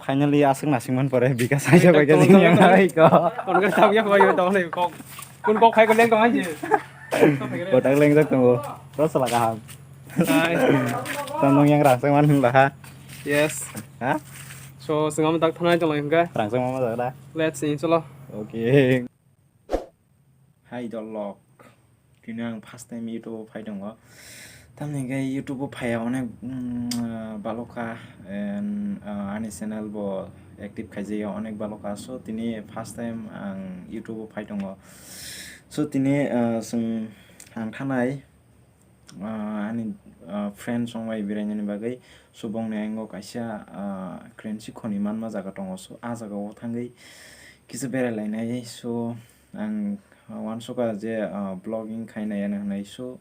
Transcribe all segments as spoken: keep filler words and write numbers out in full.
Finally, aswk nasing man pore, bika saisa bai ka tong, jeng tong, yang tong. Hai ko. Tong ka tong ya ko, tong le ko. Kun ko khai ko leng tong aje. Botak lengjak tongo. Ro sala kaham. Hai. Tong nong yang rang seng man hwnla ha. Yes. Ha? So, sengam tak thanai tong lai hwnka. Rang seng mama jaga da. Let's see, chalo. Okay. Hai dolok, tini ang first time YouTube o phai tongo. Tamni hwnkhe YouTube o phaiya onek, mm, ah, balokha, and, ah, ani channel bo active khaijaya onek balokha. So tini first time ang YouTube o phai tongo. So tini, ah, chwng ang thanai, ah, ani, ah, friend song bai berainani bagwi. So bongni yango kaisa, ah, currency khoni manma jaga tongo. So ah jaga o thangwi kisa berai lainai. So ang, ah, uansukha je, ah, vlogging khainai ano hwnwi. So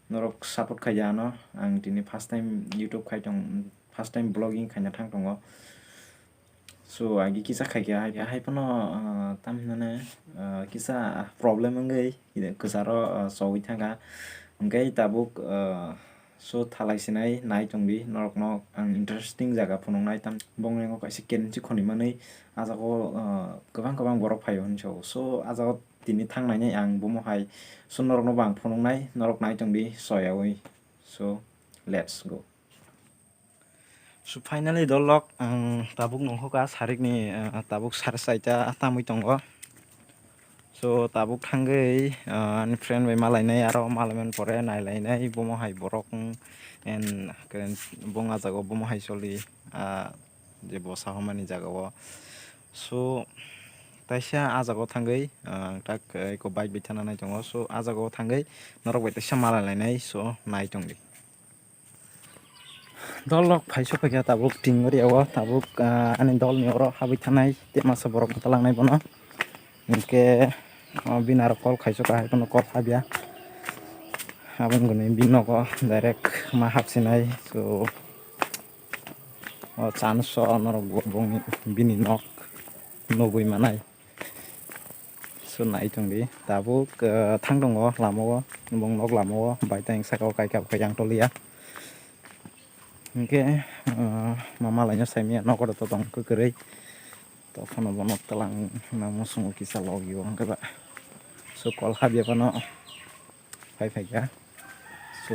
norok support khaiya ano. Ang tini first time YouTube khai tong, first time vlogging khaina thang tongo. So agi kisa khaikha, hai, hai phano, ah, tam hinane, ah, kisa problem wngwi kwcharo, ah, chogwi thangkha. Hwnkhe tabuk, ah, so thalai sinai nai tongdi norokno ang interesting jaga phunuknai tam. Bongni yango kaisa currency khoni manwi ah jaga o, ah, kwbang kwbang borok phaio hinwi sao. So ah jaga o tini thangnainai ang bomo hai. So norokno bo ang phunuknai, norok nai tongdi soyaui. So let's go. So finally dolok ang tabuk nongkhoka sarikni, ah, tabuk sar saita tamwi tongo. So tabuk thangwi, ah, ani friend bai malainai, aro malaiman pore nailainai bomo hai borok, mm, and kren-, bong ah jaga o bomo hai choli, ah, je bosa hwnmani jaga o. So taisa ah jaga o thangwi, ah, ang tak, eh, eko bike bai thana nai tongo. So ah jaga o thangwi norok bai taisa malailainai, so nai tongdi. Dolok phaiso phaikha tabuk ting area o, tabuk, ah, ani dolni oro habwi thanai tei masa borok mwtalangnai bono. Hinkhe, ah, bini aro call khaiso kahai bono call habya. Aboni gwnwi bini nogo direct ma hapsinai. So o chance o norok bo-, bongni, bini nok nugwi manai. So nai tongdi tabuk, ah, thang tongo lama o, bong nok lama o, bai tang saka o kaika bo kaisa yang toliya. Hinkhe, ah, ma malaino saimanya nogo to tong kwrwi. To phano bono twlang na musungo kisa logio hwnkhe ba. So call habya phano phai phaikha. So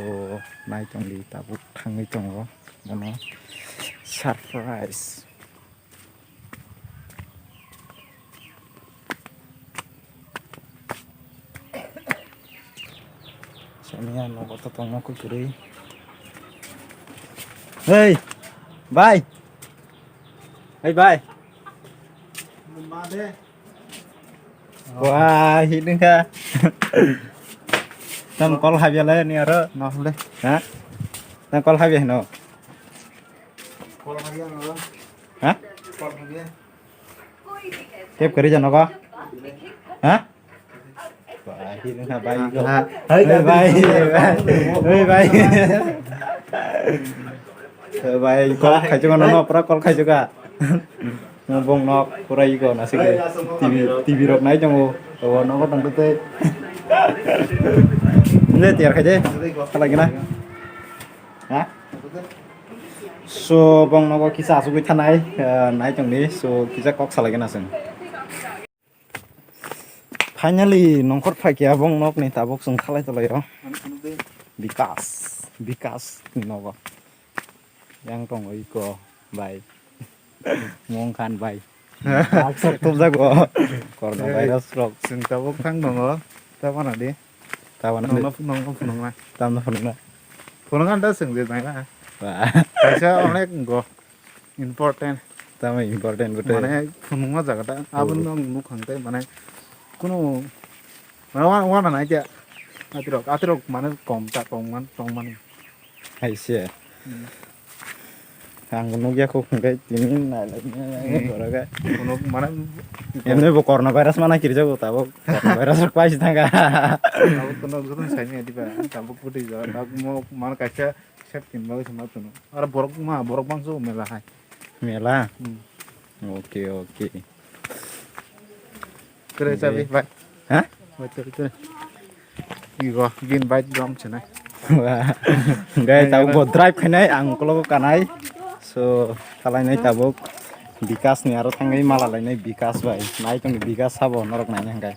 nai tongdi tabuk thangwi tongo bono surprise. Samiya nogo to tongma kwrwi. Hey, bhai. Hey, bhai. Wah, hidung ka. Tam call habya lai ni aro. No le. Ha? Tam call habya no. Call habya no. Ha? Call habya. Kep kari jano ka? Ha? Bhai, hai, hai, hai, hai, hai, hai. Hai, bhai, call khaijuka nono, pura call khaijuka. Bong nok pura ego na sigi. T V, T V rok nai tongo. Obo nogo tong tei. Ne tiar khaide. Khala gina. Ha? So bong nogo kisa asugwi thanai, eh, nai tongdi. So kisa kok salai gina sing. Finally nongkhor phaikha bong nokni tabuk chwng khalai tolai o. Bikas, Bikas ni nogo. Yang tongo iko bai. Mung khan bai. Baksa tubjago. Corona virus rok. Chwng tabuk thang tongo. Tabana di. Tabana di. Nongno, nongno phunukna. Tamno phunukna. Phunukna da chwng je naina. Ba. Kaisa onek go. Important. Tamo important bote. Mane phunukma jaga ta. Oh. Aboni ang nuk hang tei mane kuno mane wana, wana nai kya. Atirok, atirok mane kom ta, kom man, kom mani. Hai se. Hmm. Ang nukya kok hwnkhe tini nai lai, nai lai, hmm, borok khe. Kuno mane emni bo corona virus mana kirjago tabuk. Corona virus rok paisi thangkha. Tabuk kuno joto sai ni diba. Tabuk putui jaga. Tabuk mo mane kaisa Set tin bagwi se ma tunu. Aro borok ma, borok bangso mela hai. Mela? Hmm. Oke, oke. Kere chabi, bai. Ha? Bai, kere, kere. Igo, gin bai drum chene. Wah. Gai tabuk bo drive khainai, ang ukolog kanai. So, khalai nai tabuk. Bikas ni aro thangwi mala lainai Bikas bai. Nai tongdi Bikas sabo norok naina hwnkhe.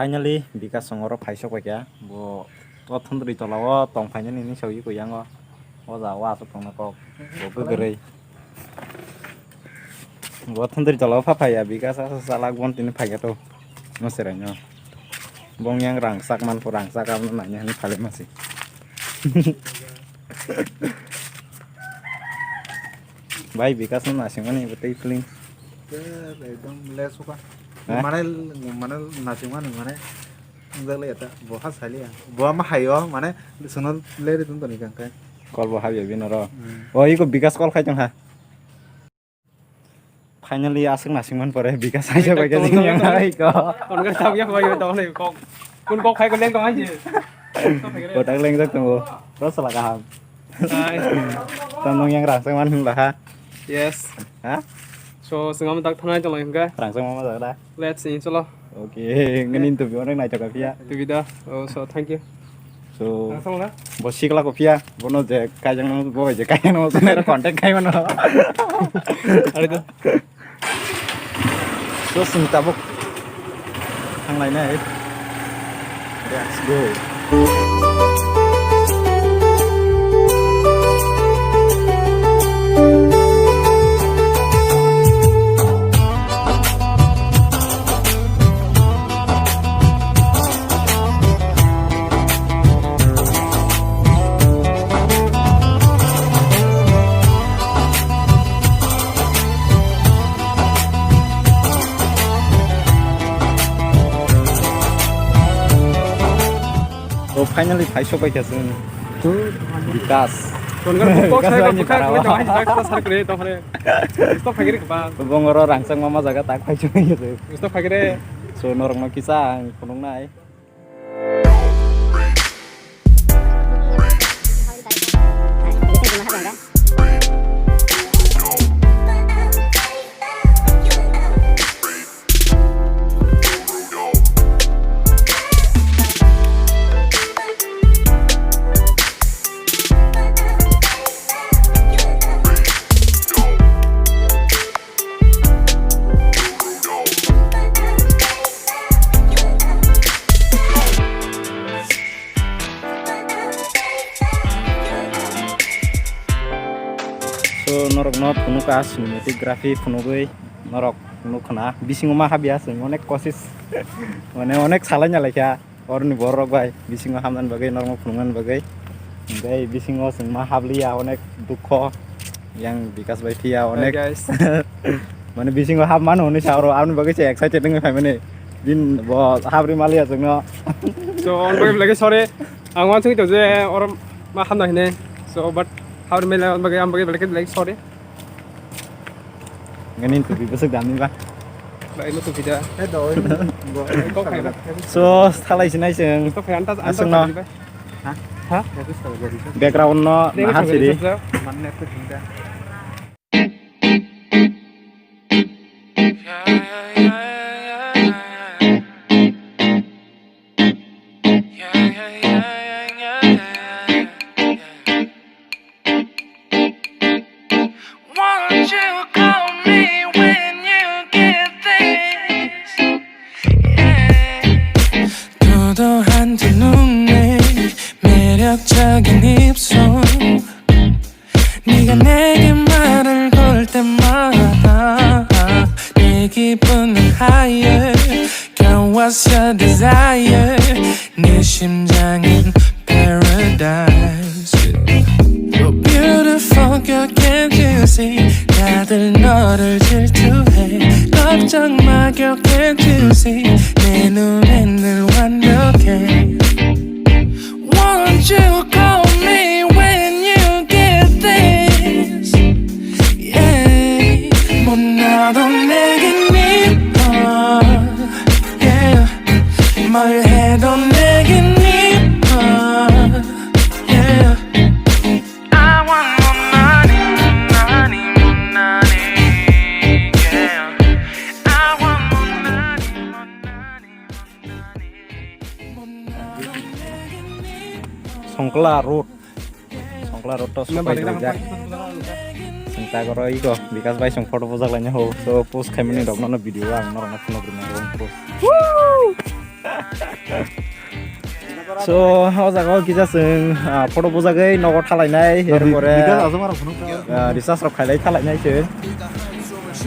Finally, Bikas songoro phaisok paikha. Bo o thondri tola o tong phainani hinwi sawi koi yango. O ja o aswk tongna kok. Bo kwrwi. Bo thondri tola o pha phaiya, Bikas asa salak bon tini phaikha to. Mo serai no. Bong yang rangchak man pho rangchak abo naina hinwi phalai masi. Bai Bikas no nasingmani bo tei feeling. Ekdom less oka. Ha? Mane, mane nasingmani mane. Wngjakle eta bo ha saliya. Bo ma hayo mane sono leri dun toni kangkai. Kol bo habya bino ro. Hmm. O iko Bikas kol khai tong ha. Finally aswk nasingman pore Bikas hai jabai ka jini yang hai ko. Kon ka tawya bai tong le kok. Kun kok khai ko leng tong anji. Kotak lengjak tongo. Ro sala kaham. Hai. Tong nong yang rangchak man hwnla ha. Yes. Ha? So, singam tak thanai tong lai hwnka. Rangchak mama jagra. Let's see, chalo. Okay, ngani interview onek nai chaka pia. Tubida. Oh, so thank you. So, ang sama na? Bo sikla ko pia, bono je kajang nang bo je kajang nang bo contact kai mano. Ari to. So, sing tabuk. Thang lai nai. Let's go. So finally phai sok bai kha chwng. Bikas. Tongo kok Bikas sai bai ni kok kha tara. Kok sai kre to hare. Stop phagiri ba. Bongoro rangchak mama jaga tak phai sok bai kha chwng. Stop phagiri. So norok no kisa ang phunuk nai. So norok no phunuk a cinematography phunugwi norok nuk khna bisingo ma habya chwng onek kosis mane onek salai na laikha. Oroni borok bai bisingo hamnani bagwi norokno phunuknani bagwi. Hingke bisingo chwng ma habliya onek dukho. Yang Bikas bai phiya onek. Guys. Mane bisingo hap mano hwnwi sa oro aboni bagwi se excited wngwi phaimani. Din bo habri maliya chwngno. So, on bagwi belai khe sorry. Ang uansugwi tong je oro ma hamna hine. So, but habri maliya bagwi, am bagwi belai khe belai sorry. Ngani tupi bwswk dami ba. Ba, imo tupi da. He do, oi, bo. Kok khai ba? So, thalai sinai chwng. Kok khai, antas, antas aswkno. Tupi ba. Ha? Ha? Background no naha siri. Manne to jinda. Won't you call me when you get this? Yeah. 도도한 두 눈에 매력적인 입술. 네가 내게 말을 걸 때마다 내 기분은 higher. Girl, what's your desire? 내 심장은 paradise. You're beautiful, girl, can't you see? 다들 너를 질투해. 걱정 마, girl, can't you see? 내 눈엔 늘 완벽해. Won't you call me when you get Songkla road. Songkla road to sopai dojak. Sengta goro iko Bikas bai song photo bujak laina ho. So post khaimani rok nono video ang norok no phunuk rwna ho. So o jaga o kisa chwng ah, photo bujagwi nogo thalainai, er pore ah, recharge rok khailai thalainai chwng.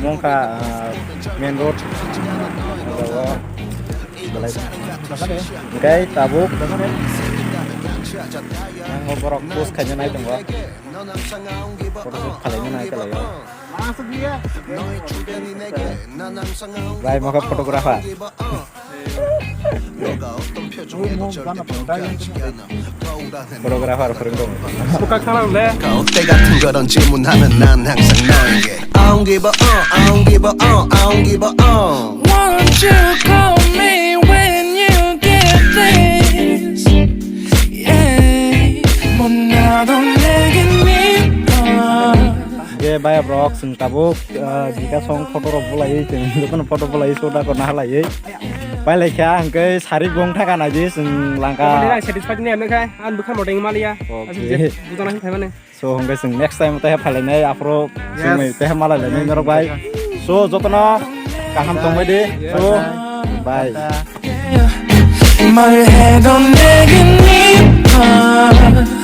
Mongkha ah, main road. O jaga o belai. Hingke tabuk ang o borok post khaina nai tongo. Photo shoot khalaina nai kalaio. Bai mokhe photographer. Photographer phwrwng tongo. Suka khana le. 가웃대 같은 그런 질문하면 난 항상 너에게 I don't give a uh, I don't give a uh, I don't give a uh. Won't you call me when you get this? Yeah. 뭐 나도 내게 믿어. Ge baya borok chwng tabuk ah, Bikas song photo rok bulaiwi chwng jotono photo bulaiwi soda ko nahalaiwi. Pailai kha hwnkhe sari bong thaka naidi chwng langka. Ang satisfied ni amne khai, ang bwkha moteng maliya. Okay. Bujana hin khaimani. So hwnkhe chwng next time tei phailai nai aphuru chwngni tei malai lai nai norok bai. So jotono kaham tongbai di. So bye. 말해도 내게 믿어.